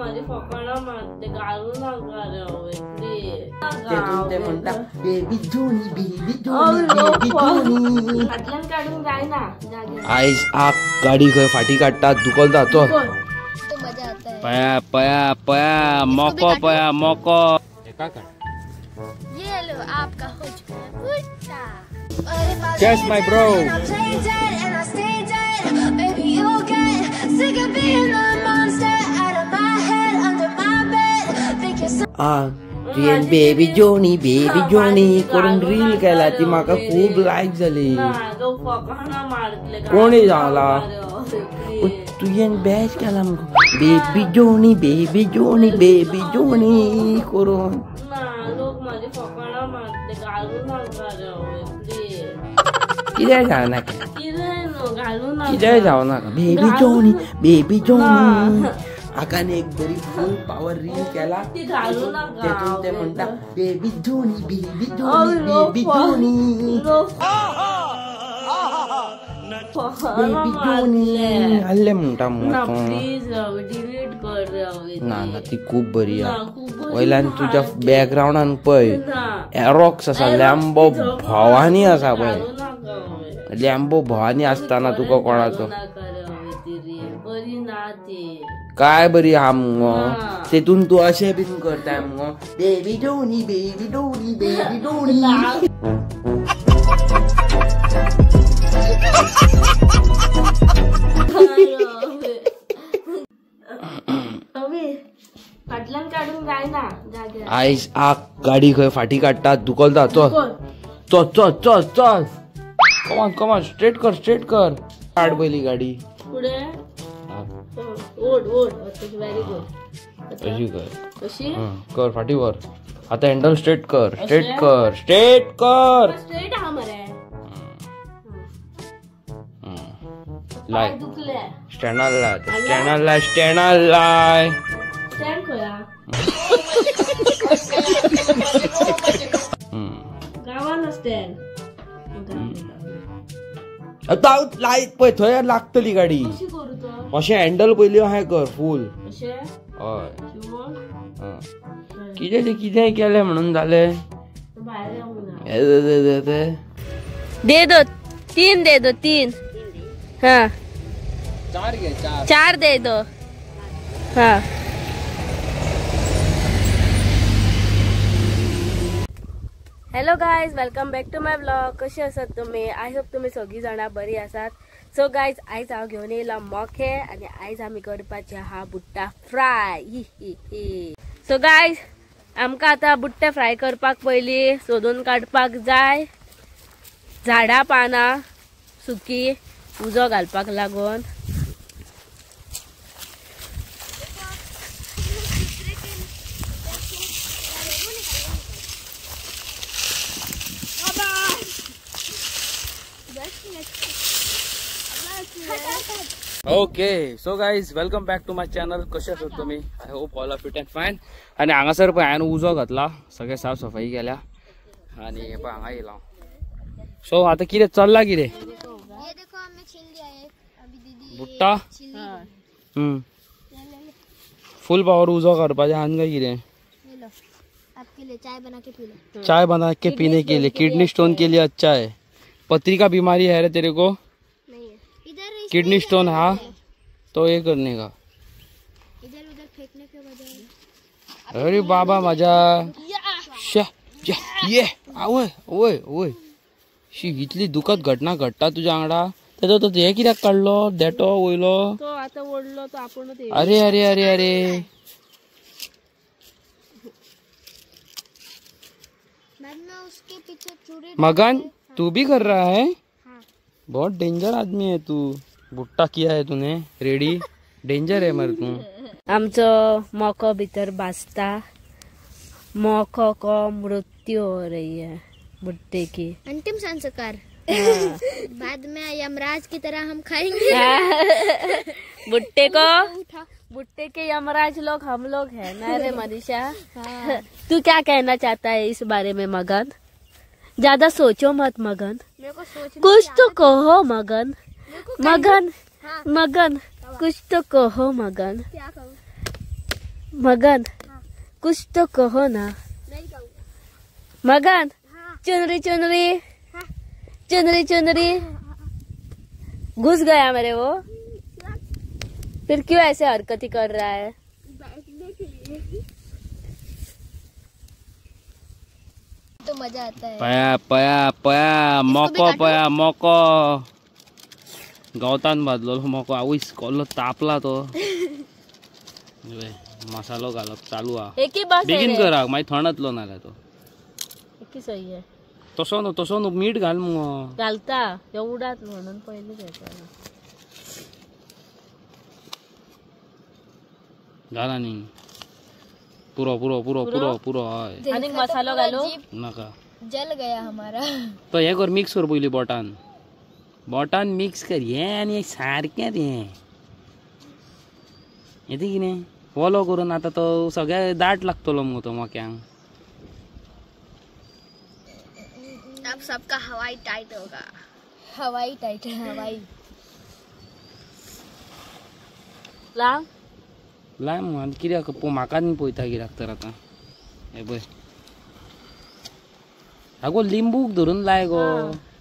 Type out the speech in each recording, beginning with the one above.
माझी फकाणां मारते, घालू नाका रे प्लीज. तेतून ते म्हणटा baby Johnny baby Johnny baby Johnny. फाटल्यान काडूंक जायना. आयज आप गाडी खंय फाटी काडटा दुखलता चल. पया पया पया मोको पया मोको. एका काड. ये लो आपका हो चुका है भुट्टा. Yes, my bro. तुवें बेबी जोनी बेबी जोनी करून रील केला, ती म्हाका खूब लायक जाली. कोणी सांगला तुवें बॅश केला मुगो baby Johnny baby Johnny baby Johnny करून. कितें जावनाका, कितें जावनाका बेबी जोनी बेबी जोनी. आकान एक बरी फूल पावर रील केला, तेतून ते म्हणटा baby Johnny baby Johnny baby Johnny baby Johnny आहले म्हणटा मुगो. ना ना ती खूब बरी आहा. वयल्यान तुज्या बॅकग्रावंडान पळय एरॉक्स आसा, लॅम्बो भवानी आसा पळय. लॅम्बो भवानी आसतना तुका कोणाचो काय बरी आहा मुगो. तेतून तूं अशें बीन करताय मुगो baby Johnny baby Johnny baby Johnny. फाटल्यान काडूंक जायना. आयज आप गाडी खंय फाटी काडटा दुखलता चल चल चल चल चल. कमान कमान स्ट्रेट कर स्ट्रेट कर. काड पयली गाडी फुडें ओड ओड. Very good. अशी कर अशी कर फाटी वर. आता हँडल स्ट्रेट कर स्ट्रेट कर स्ट्रेट कर. स्ट्रेट आहा मरे. लाय स्टँडार लाय स्टँडार लाय स्टँडार लाय. स्टँड खंय आहा? गांवान स्टँड. आतां लायत पळय थंय लागतली गाडी. अशें हँडल पयली अशें कर फूल. हय कितें तें कितें केलें म्हणून जालें. दे दो तीन, दे दो तीन. हाँ चार घे, चार चार दे दो. हाँ hello guys, welcome back to my vlog. कशी आसात तुम्ही? I hope तुम्ही सगळी जाणां बरी आसात. सो गायज आयज हांव घेवन येयला मोखे आनी आयज आमी करपाचे आहा बुट्टा फ्राय. सो गायज आमकां आतां बुट्टे फ्राय करपाक पयलीं सोदून काडपाक जाय झाडां पानां सुकी उजो घालपाक लागून. Okay so guys welcome back to my channel. कशे आसात तुमी? I hope all are fit and fine. आनी हांगासर पळय हांवें उजो घातला, सगळें साफ सफाई केल्या आनी पळय हांगा येयला. सो आतां कितें चल्लां कितें बुट्टा फूल पावर उजो करपाचें आनी काय कितें? चाय बना के पीने के लिए. किडनी स्टोन के लिए अच्छा है. पथरी का बीमारी है रे तेरे को? Kidney stone. हाँ तो ये करने का. इधर उधर फेंकने के बजाय. अरे बाबा मजा ये आवय ओय ओय शी इतली दुखद घटना घडटा तुझ्या वांगडा. तेजो तो हे कित्याक काडलो देटो वयलो तो आतां ओडलो तो आपूणच. अरे अरे अरे अरे उसके पीछे चूड़ी. मगन तू भी कर रहा है? बहुत डेंजर आदमी है तू. भुट्टा किया है तूने रेडी. डेंजर है मर तू. आमचो मोको भीतर भाजता. मोको को मृत्यु हो रही है भुट्टे की. अंतिम संस्कार. हाँ। बाद में यमराज की तरह हम खाएंगे. भुट्टे को. भुट्टे के यमराज लोग हम लोग हैं ना रे मनीषा. हाँ। तू क्या कहना चाहता है इस बारे में मगन? ज्यादा सोचो मत मगन, मेरे को सोचने कुछ तो कहो मगन, मगन। हाँ। मगन कुछ तो कहो मगन। क्या कहूँ? मगन कुछ तो कहो ना। नहीं कहूँगा। मगन हाँ। चुनरी चुनरी हाँ। चुनरी चुनरी घुस गया मेरे वो। फिर क्यों ऐसे हरकत ही कर रहा है? बैठने के लिए तो मजा आता है। पया पया पया मोको पया मोको गवतान भाजलेलो मोको आवयस कोल्लो तापला तो। मसालो घालप चालू आ। एकी बस बेगीन कर मागीर थंड जातलो नाल्यार तो। एकी सही है। तसो न्हू तसो न्हू मीठ घाल मुगो। घालता ह्यो उडात म्हणून पयलीं घेता। घाल आनी पुरो पुरो पुरो पुरो पुरो। हय आनी मसालो घालू नाका, जल गया हमारा। तो हे कर मिक्स कर पयलीं बोटान बोटान मिक्स कर। हें आनी सारकें हें येता कितें वोलो करून आतां तो सगळ्या दाट लागतलो मुगो तो मोक्यांक। अब सबका हवाई टाइट होगा। हवाई टाइट हवाई लाव लाय मुगो आनी कित्याक म्हाका न्ही पळयता कित्याक तर आतां। हें पळय आगो लिंबूक धरून लाय गो।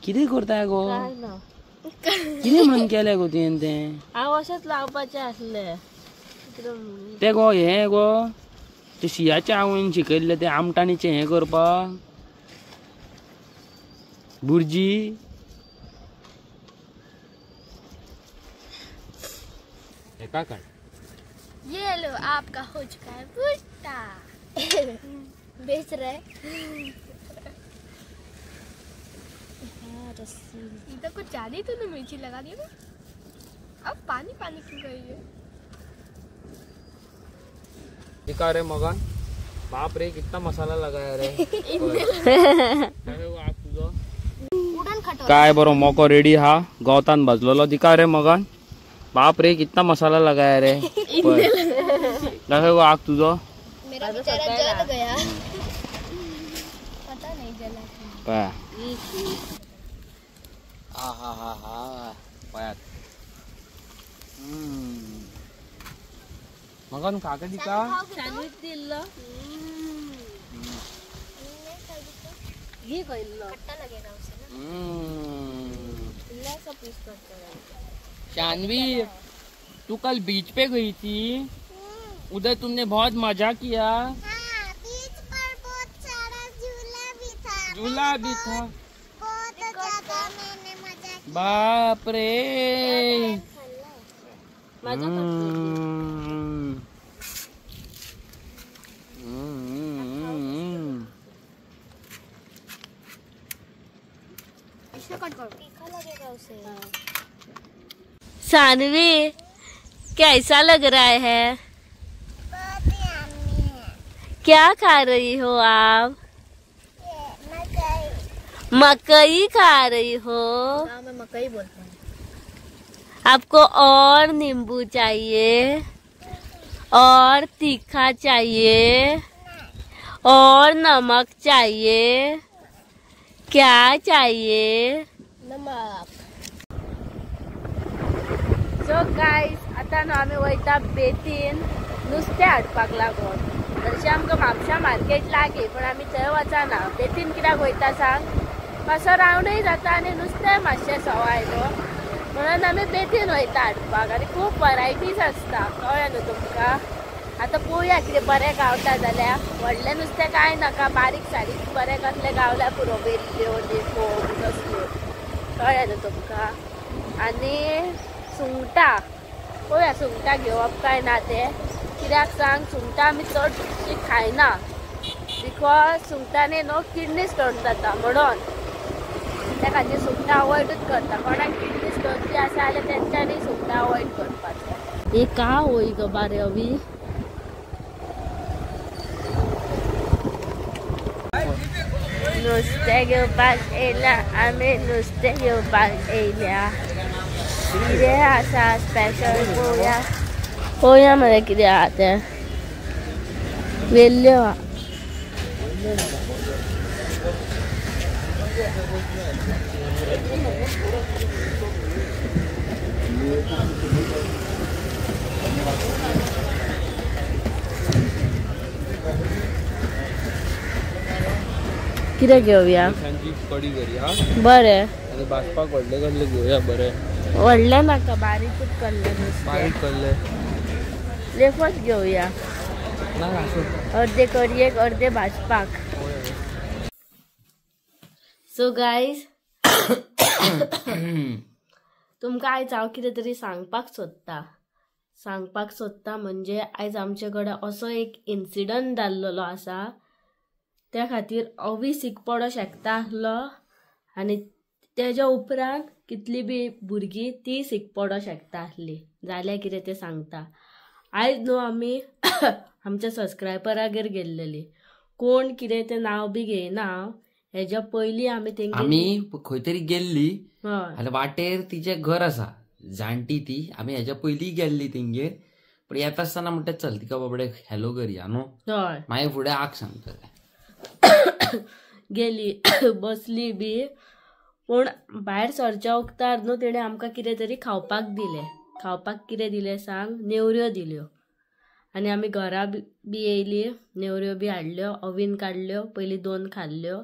कितें करता गो? कितें म्हणून केलें गो तुवें तें? हांव अशेंच लावपाचें आसलें तें गो। हें गो तें शियाच्या आवयन शिकयल्लें तें आमटाणीचें हें करपाक बुर्जी। एका काड। ये लो आपका हो चुका है भुट्टा। बेच रहे इधर कुछ ज्यादा ही तूने मिर्ची लगा दी ना। अब पानी पानी क्यों गई है? दिखा रे मगन, बाप रे कितना मसाला लगाया रे। काय बरो मोको रेडी हा गवतान भाजलेलो। दिखा रे मगन, बाप रे कितना मसाला लगाया रे। दाखव आग तुझो। मेरा बेचारा जल गया, पता नहीं जला। हा हा हा हा पयात मगन काका दिका सँडविच दिल्लो घे कइल्लो खट्टा लगेगा उसे ना। इल्ला सा पीस करते हैं। शानवी तू कल बीच पे गई थी, उधर तुमने बहुत मजा किया। हाँ, बीच पर बहुत सारा झूला भी था। झूला भी था, बहुत ज्यादा मैंने मजा किया। बाप रे मजा करते। तीखा लगेगा उसे। सानवी कैसा लग रहा है? बहुत यम्मी है। क्या खा रही हो आप? मकई। मकई खा रही हो? हाँ, मैं मकई बोलता हूँ। आपको और नींबू चाहिए और तीखा चाहिए और नमक चाहिए, क्या चाहिए? नमक। सो गायज आतां न्हू आमी वयता बेतीन नुस्तें हाडपाक लागून। हरशीं आमकां म्हापशा मार्केट लागीं पूण आमी थंय वचना। बेतीन कित्याक वयता सांग? मातसो रावंडूय जाता आनी नुस्तें मातशें सवाय न्हू, म्हणून आमी बेतीन वयता हाडपाक। आनी खूब वरायटीज आसता, कळ्ळें न्हू तुमकां? आतां पळोवया कितें बरें गावता जाल्यार। व्हडलें नुस्तें कांय नाका, बारीक सारीक बरें कसलें गावल्यार पुरो, वेल्ल्यो लेपो तसल्यो, कळ्ळें न्हू तुमकां? आनी सुंगटां पळोवया, सुंगटां घेवप काय ना तें। कित्याक सांग, सुंगटां आमी चडशीं खायना because सुंगटांनी न्हू किडनी स्टोन जाता, म्हणून त्या खातीर सुंगटां अवॉयडूच करता। कोणाक किडनी स्टोन बी आसा जाल्यार तेंच्यांनी सुंगटां अवॉयड करपाचें। हे का होई गो बारे अभी? नुस्तें घेवपाक येयल्या आमी, नुस्तें घेवपाक येयल्या। कितें आसा स्पेशल पळोवया, पळोवया मरे कितें आहा तें। वेल्ल्यो आहा। कितें घेवया? कडी करया बरें. आनी भाजपाक व्हडले कसले घेवया? बरें व्हडले नाका, बारीकूच करले. बारीक करले लेफच घेवया. अर्दे कडयेक अर्दे भाजपाक. सो गायज तुमकां आयज हांव कितें तरी सांगपाक सोदता. सांगपाक सोदता म्हणजे आयज आमचे कडेन असो एक इन्सिडंट जाल्लो आसा, त्या खातीर अवी सीक पडोंक शकता आसलो आनी तेज्या उपरांत कितली बी भुरगीं ती सीक पडोंक शकता आसली. जाल्यार कितें तें सांगता. आयज न्हू आमी आमच्या सबस्क्रायबरागेर गेल्लेली. कोण कितें तें नांव बी घेयना हांव. हेज्या पयलीं आमी तेंगे आमी खंय तरी गेल्ली आनी वाटेर तिचें घर आसा, जाणटी ती. आमी हेज्या पयलीं गेल्ली तेंगेर, पण येता आसतना म्हणटा चल तिका बाबडे हॅलो करया न्हू. हय. मागीर फुडें आग सांगतले. गेली बसली बी, पूण भायर सरच्या वखदार न्हू तेणें आमकां कितें तरी खावपाक दिलें. खावपाक कितें दिलें सांग? नेवऱ्यो दिल्यो. आनी आमी घरा बी येयली, नेवऱ्यो बी हाडल्यो, ओवीन काडल्यो, पयलीं 2 खाल्ल्यो.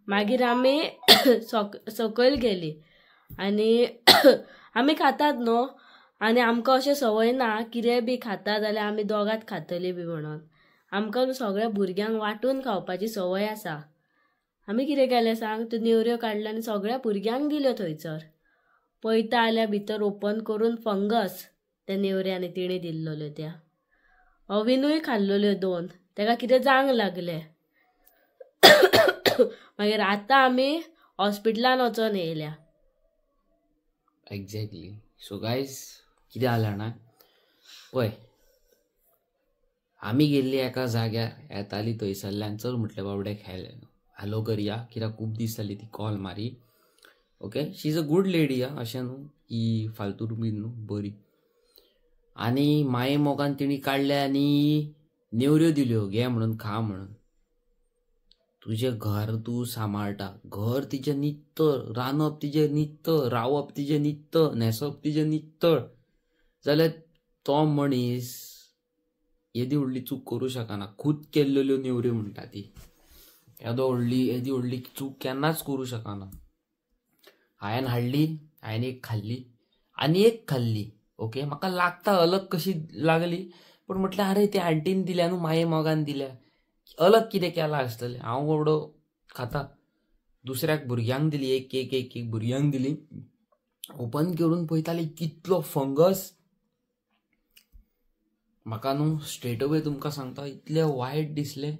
मागीर आमी सकयल गेली आनी आमी खातात न्हू, आनी आमकां अशें संवय ना कितें बी खाता जाल्यार आमी दोगांत खातली बी म्हणून. आमकां न्हू सगळ्या भुरग्यांक वांटून खावपाची संवय आसा. आमी कितें केलें सांग? त्यो नेवऱ्यो काडल्यो आनी सगळ्या भुरग्यांक दिल्यो थंयसर. पळयता जाल्यार भितर ओपन करून फंगस त्या नेवऱ्यांनी तिणें दिल्लोल्यो. त्या अविनूय खाल्लोल्यो 2, तेका कितें जावंक लागलें. मागीर आतां आमी हॉस्पिटलान वचोन येयल्या. एक्झॅक्टली. सो गायज कितें जालें जाणा, पळय आमी गेल्ली एका जाग्यार, येताली थंयसरल्यान चल म्हटलें बाबड्याक हॅलो करया, कित्याक खूब दीस जाली ती कॉल मारी. Okay, she is a good lady. आं, अशें न्हू ही फालतू बी न्हू, बरी. आनी माये मोगान तिणी काडले आनी नेवऱ्यो दिल्यो, घे म्हणून खा म्हणून. तुजें घर तूं सांबाळटा, घर तिजें नित्तळ, रांदप तिजें नित्तळ, रावप तिजें नित्तळ, न्हेसप तिजें नित्तळ, जाल्यार तो मनीस येदी व्हडली चूक करूं शकना. खूद केल्ल्यो नेवऱ्यो म्हणटा ती, येदो व्हडली येदी व्हडली चूक केन्नाच करूं शकना. हांवें हाडली, हांवें एक खाल्ली आनी एक खाल्ली. ओके, म्हाका लागता अलग कशी लागली, पूण म्हटलें आरे ते आंटीन दिल्या न्हू, माये मोगान दिल्या, अलग कितें केलां आसतलें. हांव बाबडो खाता, दुसऱ्याक भुरग्यांक दिली, एक एक एक एक भुरग्यांक दिली. ओपन करून पळयताली कितलो फंगस. म्हाका न्हू स्ट्रेट अवे तुमकां सांगता, इतलें वायट दिसलें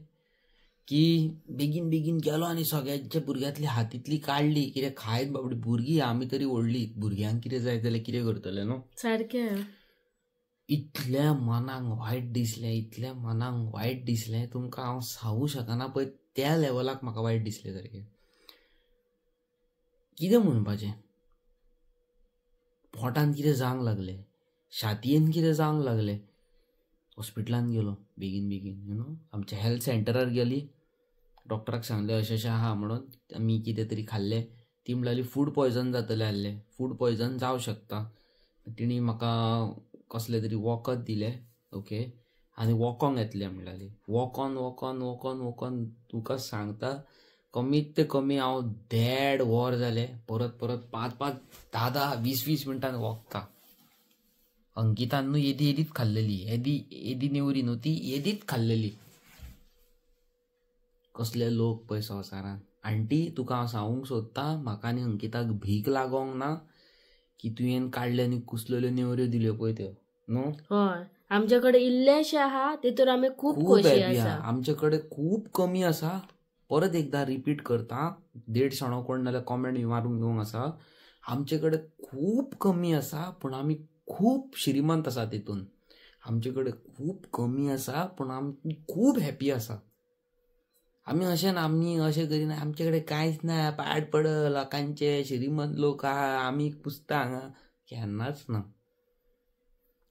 की बेगीन बेगीन गेलो आनी सगळ्यांच्या भुरग्यांतली हातींतली काडली. कितें खायत बाबडी भुरगीं, आमी तरी व्हडली, भुरग्यांक कितें जाय जाल्यार कितें करतलें न्हू. सारकें. इतल्या मनाक वायट दिसलें, इतल्या मनाक वायट दिसलें तुमकां हांव सांगूं शकना. पळय त्या लेवलाक म्हाका वायट दिसलें सारकें. कितें म्हणपाचें, पोटान कितें जावंक लागलें, छातयेन कितें जावंक लागलें. हॉस्पिटलान गेलो बेगीन बेगीन, you know, आमच्या हेल्थ सेंटरार गेली. डॉक्टराक सांगलें अशें अशें आहा म्हणून, आमी कितें तरी खाल्लें. ती म्हणली फूड पॉयजन जातलें आहलें, फूड पॉयजन जावं शकता. तिणी म्हाका कसलें तरी वखद दिलें. ओके, आनी वॉकोंक येतलें म्हणटाली. वॉकॉन वॉकॉन वॉकॉन वॉकॉन तुका सांगता कमीत ते कमी हांव 1.5 वर जालें परत परत 5 5 10 10 20 20 मिनटान वॉकता. अंकितान न्हू येदी येदीच खाल्लेली, येदी येदी नेवरी न्हू ती येदीच खाल्लेली. कसले लोक पळय संवसारान. आंटी तुका हांव सांगूंक सोदता, म्हाका आनी अंकिताक भीक लागोंक ना की तुवें काडले आनी कुसलेल्यो नेवऱ्यो दिल्यो पळय त्यो न्हू. हय, आमचे कडेन इल्लेशे आहा तितून आमी खूब खोशी आसा. आमचे कडेन खूब कमी आसा. परत एकदा रिपीट करता, 1.5 शाणो कोण नाल्यार कॉमेंट मारून घेवंक आसा. आमचे कडेन खूब कमी आसा पूण आमी खूब श्रीमंत आसा तितून. आमचे कडेन खूब कमी आसा पूण आमी खूब हॅपी आसा. आमी अशें ना, आमी अशें करिना, आमचे कडेन कांयच ना, पाड पड लोकांचे, श्रीमंत लोक आहा, आमी कुसता हांगा, केन्नाच ना.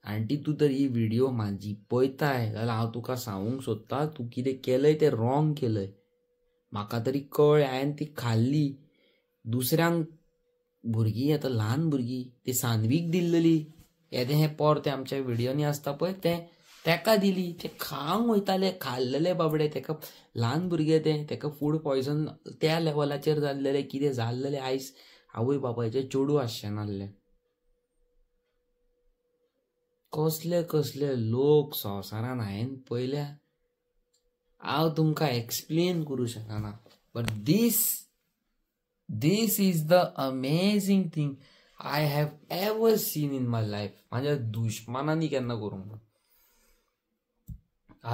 आंटी तूं तर ही व्हिडियो म्हाजी पळयताय जाल्यार हांव तुका सांगूंक सोदता, तूं कितें केलंय तें रॉंग केलंय. म्हाका तरी कळ्ळें, हांवें ती खाल्ली. दुसऱ्यांक भुरगीं आतां ल्हान भुरगीं ती सानवीक दिल्लेली, येदें हें पोर तें आमच्या व्हिडियोनी आसता पळय तें, तेका दिली ते खावंक वयताले खाल्लेले बाबडे तेका ल्हान भुरगे ते तेका फूड पॉयजन त्या लेवलाचेर जाल्लेले कितें जाल्लेले आयज आवय बापायचे चेडूं आसचें नासलें. कसले कसले लोक संवसारान हांवें पळयल्या हांव तुमकां एक्सप्लेन करूं शकना. But this this is the amazing thing I have ever seen in my life. माझ्या दुश्मनांनी केन्ना करूंक ना.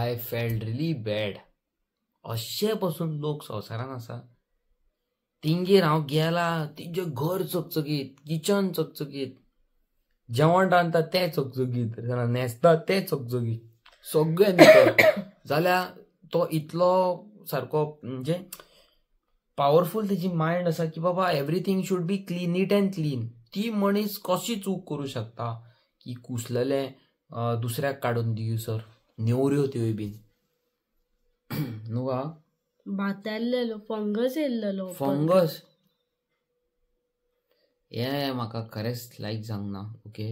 I felt really bad. अशे पसून लोक संवसारान आसा. तिंगेर हांव गेला तिजें घर चकचकीत, किचन चकचकीत, जेवण रांदता तें चकचकीत, न्हेसता तें चकचकीत, सगळें नितळ. जाल्यार तो इतलो सारको म्हणजे पावरफूल तेजी मायंड आसा की बाबा everything should be clean, neat and clean. ती मनीस कशी चूक करूं शकता की कुसलेले दुसऱ्याक काडून दिवं सर नेवऱ्यो त्योय बीन न्हू गा भाताल्लेलो फंगस येयल्लेलो फंगस हें म्हाका खरेंच लायक जावंक ना. ओके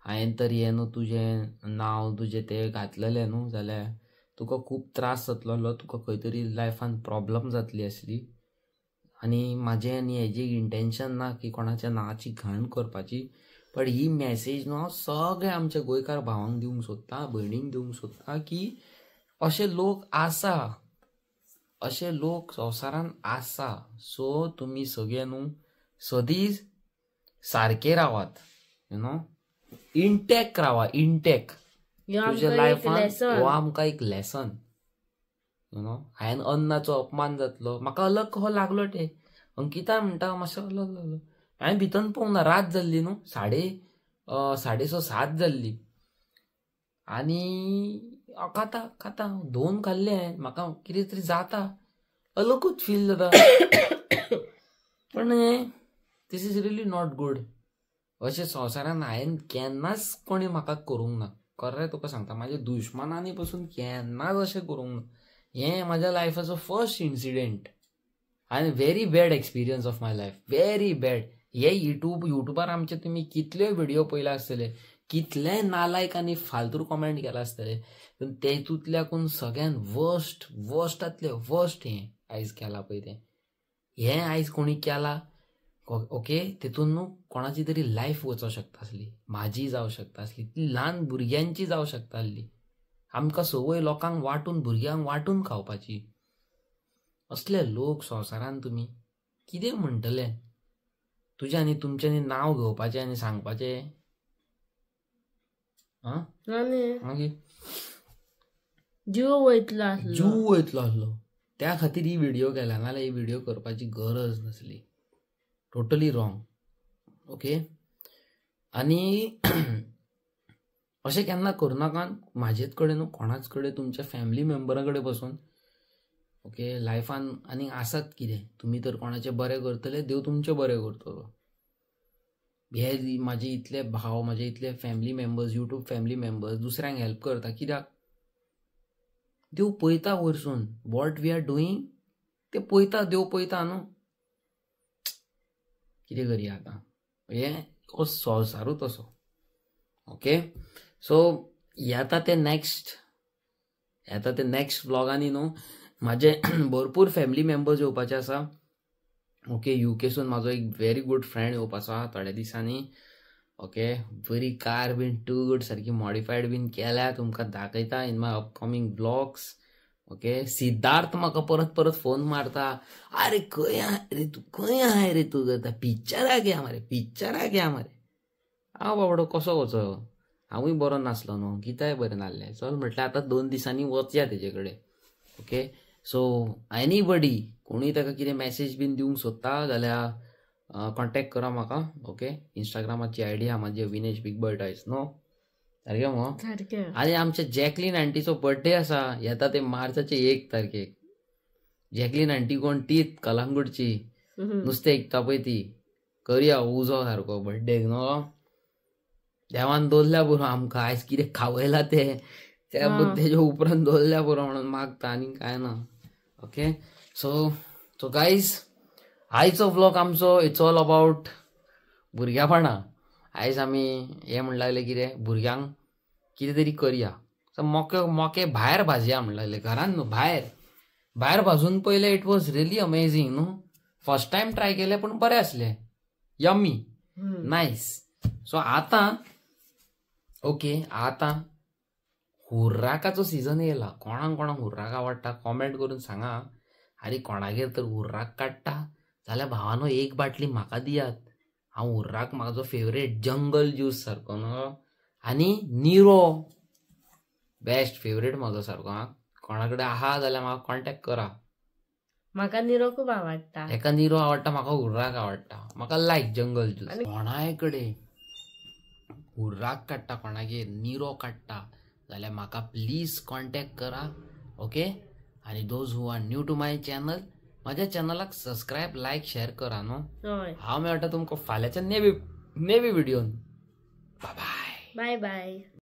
हांवें तर हें न्हू तुजें नांव तुजें तें घातलेलें न्हू जाल्यार तुका खूब त्रास जातलो, तुका खंय तरी लायफान प्रॉब्लम जातली आसली. आनी म्हाजें आनी हेजी इंटेन्शन ना की कोणाच्या नांवाची घाण करपाची, बट he message न्हू हांव सगळ्या आमच्या गोंयकार भावांक दिवंक सोदता, भयणींक दिवंक सोदता की अशे लोक आसा, अशे लोक संवसारान आसा. सो तुमी सगळे न्हू सदींच सारके रावात, you know intact रावा, इंटॅक्ट तुज्या लायफान. हो आमकां एक लेसन, you know. हांवें अन्नाचो अपमान जातलो म्हाका अलग हो लागलो ते अंकिता म्हणटा मातसो अलग लागलो. हांवें भितर पळोवंक ना, रात जाल्ली न्हू, 6:30 7 जाल्ली आनी खाता खाता दोन खाल्ले हांवें, म्हाका कितें तरी जाता अलगूच फील जाता. पण this is really not good. अशें संवसारान हांवें केन्नाच कोणी म्हाका करूंक ना, खरें तुका सांगता, म्हाज्या दुश्मनांनी पसून केन्नाच अशें करूंक ना. हें म्हाज्या लायफाचो फर्स्ट इन्सिडेंट आनी very bad experience of my life, very bad. हे युट्यूबार आमचे तुमी कितले व्हिडिओ पळयले आसतले, कितले नालायक आनी फालतू कॉमेंट केला आसतले, पूण तेतूंतल्याकून सगळ्यान वर्स्ट वर्स्टांतले वर्स्ट हें आयज केलां पळय तें. हें आयज कोणी केलां ओके, तेतून न्हू कोणाची तरी लायफ वचोंक शकता आसली, म्हाजी जावं शकता आसली, ती ल्हान भुरग्यांची जावं शकता आसली. आमकां संवय लोकांक वांटून, भुरग्यांक वांटून खावपाची. असले लोक संवसारान तुमी कितें म्हणटले? तुजें आनी तुमच्यांनी नांव घेवपाचें आनी सांगपाचें. आं मागीर जीव वयतलो आसलो, जीव वयतलो आसलो. त्या खातीर ही व्हिडिओ केला, नाजाल्यार ही व्हिडिओ करपाची गरज नासली. Totally wrong. Okay आनी अशें केन्ना करूं नाका, म्हाजेच कडेन न्हू कोणाच कडेन, तुमच्या फॅमिली मेंबरा कडेन बसून. ओके लायफान आनी आसात कितें, तुमी तर कोणाचें बरें करतले, देव तुमचें बरें करतलो. हे म्हाजे इतले भाव, म्हाजे इतले family members, YouTube family members दुसऱ्यांक हेल्प करता कित्याक? देव पळयता वयरसून what we are doing, ते पळयता, देव पळयता न्हू. कितें करया आतां, हें हो संवसारूच असो. ओके सो येता ते नॅक्स्ट, येता ते नॅक्स्ट व्लॉगांनी न्हू म्हाजे भरपूर फॅमिली मेंबर्स येवपाचे आसा. ओके युकेसून म्हाजो एक व्हेरी गूड फ्रेंड येवपाचो आसा थोड्या दिसांनी. ओके बरी कार बीन टू गूड सारकी मॉडिफायड बीन केल्या, तुमकां दाखयता in my upcoming vlogs. Okay Siddharth म्हाका परत परत फोन मारता, अरे खंय आहाय रे तूं, खंय आहाय रे तूं करता, पिक्चराक या मरे, पिक्चराक या मरे. हांव बाबडो कसो वचो, हांवूय बरो नासलो न्हू, अंकिताय बरें नासलें. चल म्हटल्यार आतां 2 दिसांनी वचया तेजे कडेन. ओके सो एनीबडी कोणूय ताका कितें मॅसेज बीन दिवंक सोदता जाल्यार कॉन्टेक्ट करा म्हाका. ओके इंस्टाग्रामाची आयडी आहा म्हाजी, अविनेश बिग बॉय टॉयज न्हू, सारकें मगो? सारकें. आनी आमच्या जॅकलीन आंटीचो बर्थडे आसा, येता ते मार्चाचे 1 तारखेक. जॅकलीन आंटी कोण? तीच कलांगूटची, नुस्तें विकता पळय ती. करया उजो सारको बर्थडेक न्हू. देवान दवरल्या पुरो आमकां, आयज कितें खावयलां तें तेज्या उपरांत दवरल्या पुरो म्हणून मागता, आनी कांय ना. ओके सो सो गायज आयचो व्लॉग आमचो it's all about भुरग्यापणां. आयज आमी हें म्हण लागले कितें, भुरग्यांक कितें तरी करया. सो मोके मोके भायर भाजया म्हणलें, घरान न्हू, भायर भायर भाजून पयलें. It was really amazing न्हू. फर्स्ट टायम ट्राय केलें पूण बरें आसलें, यम्मी, नायस. सो आतां ओके, आतां हुर्राकाचो सिजन येयला. कोणाक कोणाक हुर्राक आवडटा कॉमेंट करून सांगा. आनी कोणागेर तर हुर्राक काडटा जाल्यार भावानो एक बाटली म्हाका दियात. हांव हुर्राक म्हाजो फेवरेट, जंगल ज्यूस सारको न्हू, आनी निरो बेस्ट फेवरेट म्हाजो सारको. आं, कोणा कडेन आहा जाल्यार म्हाका कॉन्टेक्ट करा. म्हाका निरो खूब आवडटा. एका निरो आवडटा, म्हाका हुर्राक आवडटा, म्हाका लायक जंगल ज्यूस. कोणाय कडेन हुर्राक काडटा, कोणागेर निरो काडटा जाल्यार म्हाका प्लीज कॉन्टेक्ट करा. ओके, आनी those who are new to my channel, म्हाज्या चॅनलाक सबस्क्रायब, लायक, शेअर करा न्हू. हांव मेळटा तुमकां फाल्यांच्या नेवी नेवी व्हिडियोन. बाय बाय बाय.